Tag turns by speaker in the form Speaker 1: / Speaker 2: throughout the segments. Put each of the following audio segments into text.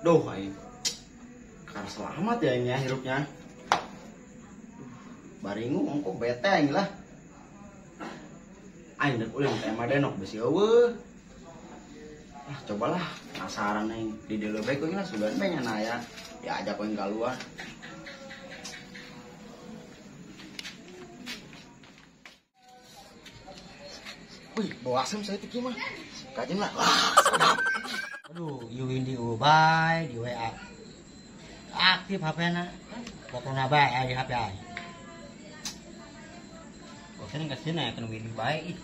Speaker 1: Duh aing. Karena selamat ya ini ya hirupnya. Baringu ongko bete aing lah. Aing dek ulin teh mah denok besi eueuh. Ah cobalah penasaran aing di dieu bae kuing lah sugan bae nya aya. Diajak kuing keluar. Wih, bau asem saya teh mah. Kajin lah. Wah, sedap.
Speaker 2: Aduh, Windy bae di WA. Aktif HP-na. Pokona bae di HP aing.
Speaker 3: Bosan kasih na kan Windy bae ih.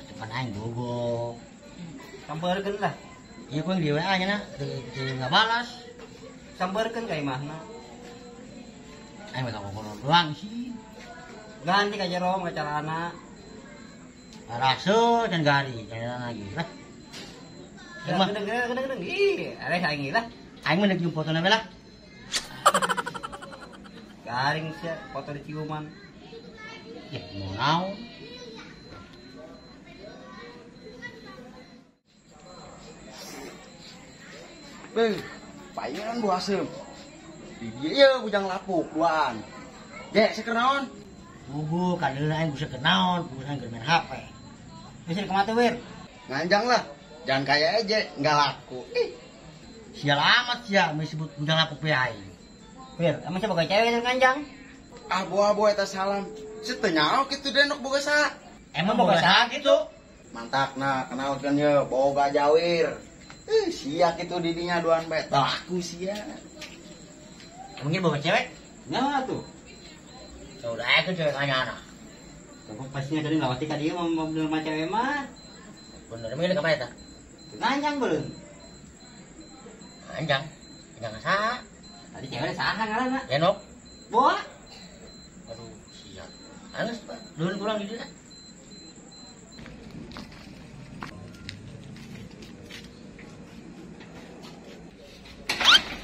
Speaker 2: Depan aing gogo.
Speaker 3: Sampeurkeun lah.
Speaker 2: Ieu kuing di WA nya na, teu ngabalas.
Speaker 3: Sampeurkeun ka imahna.
Speaker 2: Aing mah ngobrol doang sih.
Speaker 3: Ganti ka jero ka calana.
Speaker 2: Rasa dan gari, jalan lagi lah.
Speaker 3: Gedeng, ih, areh aing lah.
Speaker 2: Aing mah deuk foto na lah.
Speaker 3: Garing sia foto di ciuman.
Speaker 2: Ya, mau naon.
Speaker 1: Beuh, payeun bu asem. Di dieu ye bujang lapuk duaan. Ge, seker naon?
Speaker 2: Bubu, kadeuleu aing bisa kenaon, bubu aing keur main HP.
Speaker 3: Bisa kemana tuh, Wir?
Speaker 1: Nganjang lah, jangan kaya aja, nggak laku. Ih.
Speaker 2: Sial amat sia, disebut bujang laku pe aing.
Speaker 3: Wir, emang siapa boga cewek yang nganjang?
Speaker 1: Ah, boa-boa eta salam. Si teu nyaho kitu denok boga saha.
Speaker 2: Emang boga saha kitu?
Speaker 1: Mantakna, kenalkeun ye, boga jawir. Ih, sia kitu didinya duaan bae. Laku sia.
Speaker 2: Emang boga cewek?
Speaker 3: Nyaho tuh.
Speaker 2: Udah itu cewek anyana.
Speaker 3: Kamu pastinya tadi lawati ka dieu mau bener mah cewek mah.
Speaker 2: Bener emang ini kamana eta?
Speaker 3: Nganjang beureun.
Speaker 2: Nganjang. Nganjang saha?
Speaker 3: Tadi cewek saha ngaranna?
Speaker 2: Denok.
Speaker 3: Boa.
Speaker 2: Aduh, siap. Alus, Pak. Dulun kurang di dieu.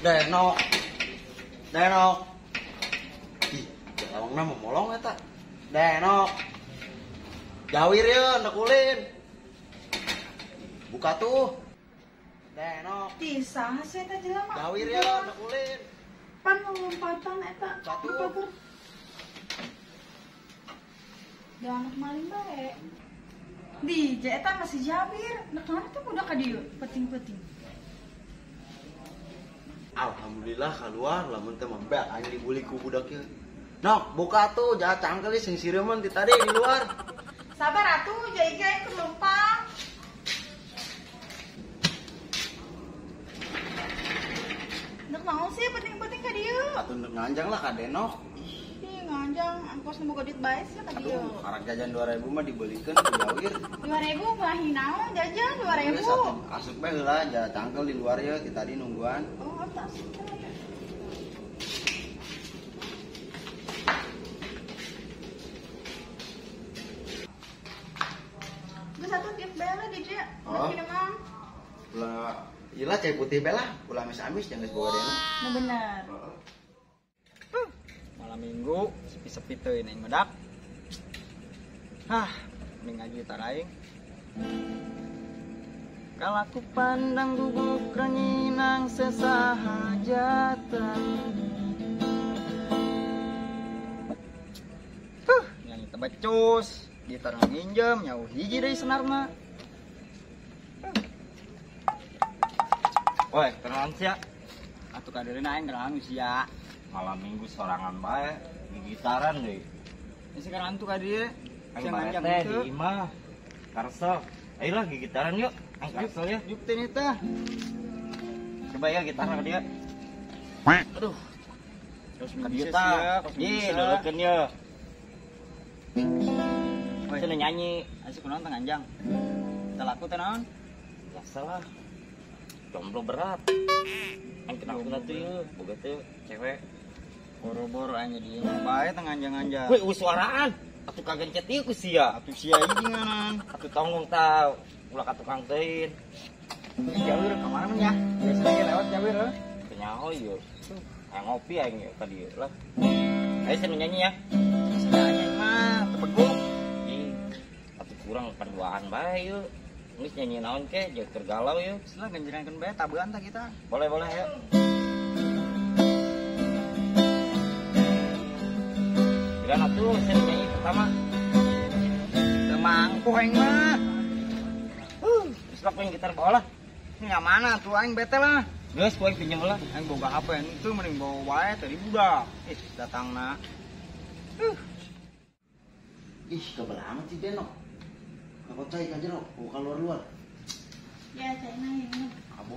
Speaker 1: Denok. Denok. Ih, lawangna momolong eta. Denok. Jawir ye ndek ulin. Buka tuh. Denok.
Speaker 4: Di saha sih eta jelema?
Speaker 1: Jawir ye ndek ulin.
Speaker 4: Pan lompatan eta.
Speaker 1: Buka tuh.
Speaker 4: Da anak maling bae. Di eta masih Jawir. Nek naon teh budak ka dieu penting-penting.
Speaker 1: Alhamdulillah keluar lamun teh mah beak aing dibuli ku budak ieu. Nok, buka tuh, jahat cangkel sing sireumeun ti tadi di luar.
Speaker 4: Sabar atuh, jadi aing keur lempang. Ndek naon sih penting-penting ka dieu?
Speaker 1: Atuh ndek nganjang lah ka Denok.
Speaker 4: Ih, nganjang angkos nu boga duit bae sih ka dieu.
Speaker 1: Aduh, karak jajan 2000 mah dibelikeun ku Jawir.
Speaker 4: 2000 mah naon jajan 2000.
Speaker 1: Asup bae heula jahat cangkel di luar ye ti tadi nungguan.
Speaker 4: Oh, atuh asup. Satu tiap bela di dia.
Speaker 1: Oh. Ulah, iyalah cai putih bela, ulah amis-amis jangan geus boga dena.
Speaker 4: Nah benar.
Speaker 5: Malam Minggu sepi-sepi teuing aing medak. Hah, mending ngaji gitar aing. Kalau aku pandang gubuk ranginang sesahajatan. Huh, nyanyi tebecus. Gitar nginjem, nyau hiji deui senarna. Woi, kenalan sia. Atuh kadeurna aing kenalan sia.
Speaker 6: Malam Minggu sorangan bae, gitaran deui.
Speaker 5: Geus kenalan tuh ka dieu.
Speaker 6: Aing nganjang teh di imah. Karsel. Ayolah gitaran yuk. Aing karsel ya.
Speaker 5: Yuk teh teh.
Speaker 6: Coba ya gitar ka dieu. Aduh.
Speaker 5: Terus gitar.
Speaker 6: Ih, dolokeun ye. Cenah nyanyi,
Speaker 5: asik kunaon teh nganjang. Teu laku teh naon?
Speaker 6: Biasa lah. Jomblo berat. Aing kenal teh ieu, boga teh cewek.
Speaker 5: Boro-boro aing jadi bae teh nganjang-nganjang.
Speaker 6: Weh, suaraan. Atuh kagencet ieu ku sia.
Speaker 5: Atuh sia ieu nganan.
Speaker 6: Atuh tonggong ta ulah ka tukang teuin.
Speaker 5: Jawir ka mana mah ya? Biasanya lewat Jawir heuh.
Speaker 6: Teu nyaho ieu. Aing ngopi aing ka dieu lah. Ayo cenah nyanyi ya.
Speaker 5: Nyanyi mah teu beguk.
Speaker 6: Kurang penduaan bae yeuh. Geus nyanyi naon ke, jeung keur galau yeuh.
Speaker 5: Geus lah ganjerankeun bae tabean tah kita.
Speaker 6: Boleh boleh ayo. Bilang atuh saya nyanyi pertama.
Speaker 5: Teu mangpuh aing mah.
Speaker 6: Geus lah kuing gitar bawa lah.
Speaker 5: Nggak mana tuh aing bete lah.
Speaker 6: Geus kuing pinjem lah.
Speaker 5: Aing boga HP henteu mending bawa wae tadi budak. Ih, datangna.
Speaker 1: Ih, kebel amat sih Denok. Apa cai kan Denok, buka keluar-luar.
Speaker 4: Ya, caina ini.
Speaker 1: Abu.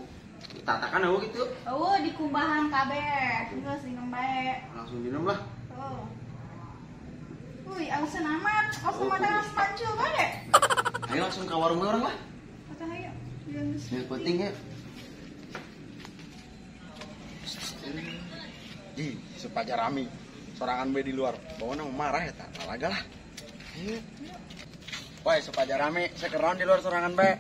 Speaker 1: Tatakan aku gitu.
Speaker 4: Oh, di kumbahan kabeh. Geus minum bae.
Speaker 1: Langsung minum lah.
Speaker 4: Oh. Wih, alasan amat. Langsung mata langsung pancul bae.
Speaker 1: Ayo langsung ke warung orang lah.
Speaker 4: Kata ayo.
Speaker 1: Yang penting ya.
Speaker 5: Ih, sepajar rame. Sorangan bae di luar. Bawa mau marah ya tak lalaga lah. Ayo. Woi, sepajar rame, saya keron di luar sorangan bae.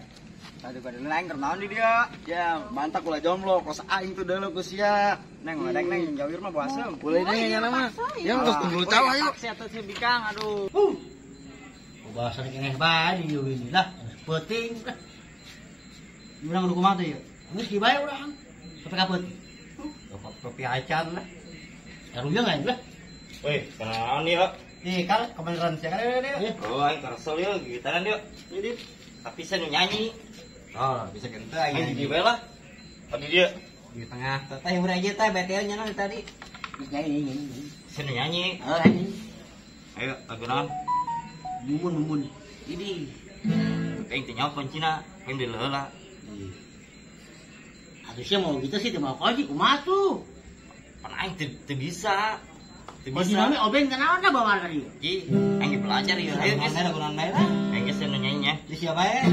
Speaker 5: Aduh, kada lain kenaon di dia.
Speaker 1: Ya, mantap ulah jomblo, kos aing tuh deuleu ku sia.
Speaker 5: Neng, neng neng jawir mah boasem.
Speaker 1: Boleh deh nya mah. Ya geus tunggu caw ayo.
Speaker 5: Taksi atuh si Bikang, aduh.
Speaker 2: Bahasan keneh bae di ini lah. Penting lah. Urang kudu kumaha teh ieu? Geus kieu bae urang. Sampai ka peuting.
Speaker 3: Kopi acan lah.
Speaker 2: Karuyeng aing lah.
Speaker 6: Weh, kenaon ieu?
Speaker 3: Nih, kal kebeneran sia kan dia.
Speaker 6: Oh, aing karesel ieu gitaran ieu. Ini tapi saya nu nyanyi.
Speaker 3: Oh, bisa gente aing.
Speaker 6: Aing di lah. Tadi dia
Speaker 3: di tengah. Teh urang aja teh BTL nya naon tadi.
Speaker 2: Nyanyi.
Speaker 6: Saya nu nyanyi.
Speaker 2: Oh, nyanyi.
Speaker 6: Ayo, lagu naon?
Speaker 2: Mumun. Ini.
Speaker 6: Aing teh nyaho kuncina, aing di heula.
Speaker 2: Atuh sia mau gitu sih teu mau koji kumaha tuh?
Speaker 6: Pan aing teu bisa. Teu
Speaker 2: bisa. Nami obeng kenaon dah bawa ka dieu.
Speaker 6: Ji, aing belajar ieu. Ayo geus
Speaker 3: lagu naon bae lah.
Speaker 6: Aing geus nu nyanyi nya.
Speaker 3: Di siapa bae?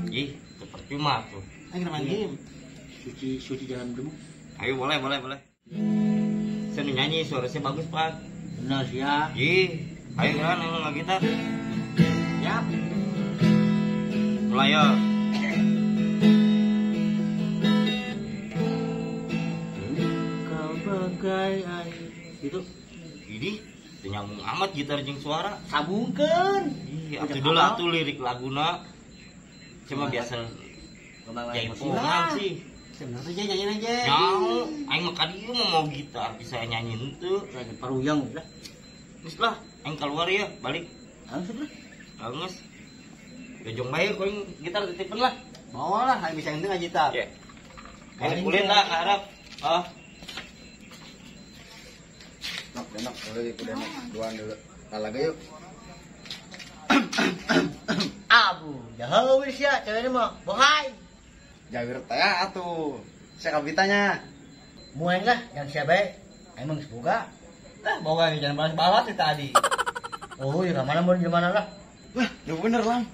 Speaker 6: Ji, teu percuma tuh.
Speaker 3: Aing main game.
Speaker 2: Suci suci jalan debu.
Speaker 6: Ayo boleh boleh boleh. Saya nu nyanyi suara saya bagus, Pak.
Speaker 2: Bener sia.
Speaker 6: Ji, ayo kan ayo gitar.
Speaker 2: Siap.
Speaker 6: Mulai ya.
Speaker 2: Kau bagai air. Gitu.
Speaker 6: Ini teu nyambung amat gitar jeung suara.
Speaker 2: Sambungkeun.
Speaker 6: Ih, atuh deuleu atuh lirik laguna. Cuma biasa jaipongan sih.
Speaker 3: Sebenarnya aja nyanyi aja.
Speaker 6: Nyaho, aing mah ka dieu mah mau gitar bisa nyanyi henteu.
Speaker 2: Lagi paruyang lah.
Speaker 6: Geus lah, aing keluar ya, balik.
Speaker 2: Langsung lah.
Speaker 6: Geus. Jojong bae kuing gitar titipan lah.
Speaker 3: Bawa lah, aing bisa henteu gitar.
Speaker 6: Ye. Aing kulin lah harap. Ah.
Speaker 1: Nok, denok, boleh ikut denok. Duaan dulu. Lalaga yuk.
Speaker 2: Abu, jauh sia cewek ini mah. Bohai.
Speaker 1: Jawir teh atuh. Saya kabitanya.
Speaker 2: Mueng lah, yang siapa emang semoga.
Speaker 3: Lah, boga jangan balas-balas sih tadi.
Speaker 2: Oh, ya mana mau di mana lah.
Speaker 1: Wah, lu bener lah.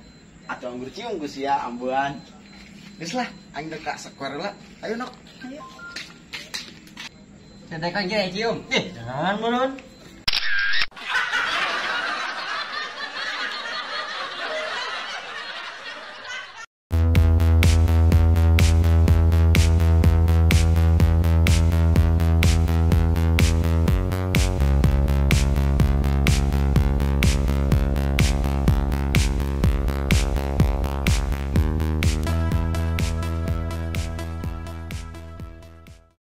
Speaker 1: Atau anggur cium ku sia ambuan. Geus lah, aing dek ka square lah. Ayo nok.
Speaker 4: Ayo.
Speaker 3: Cetekan ge cium.
Speaker 2: Eh, jangan meureun.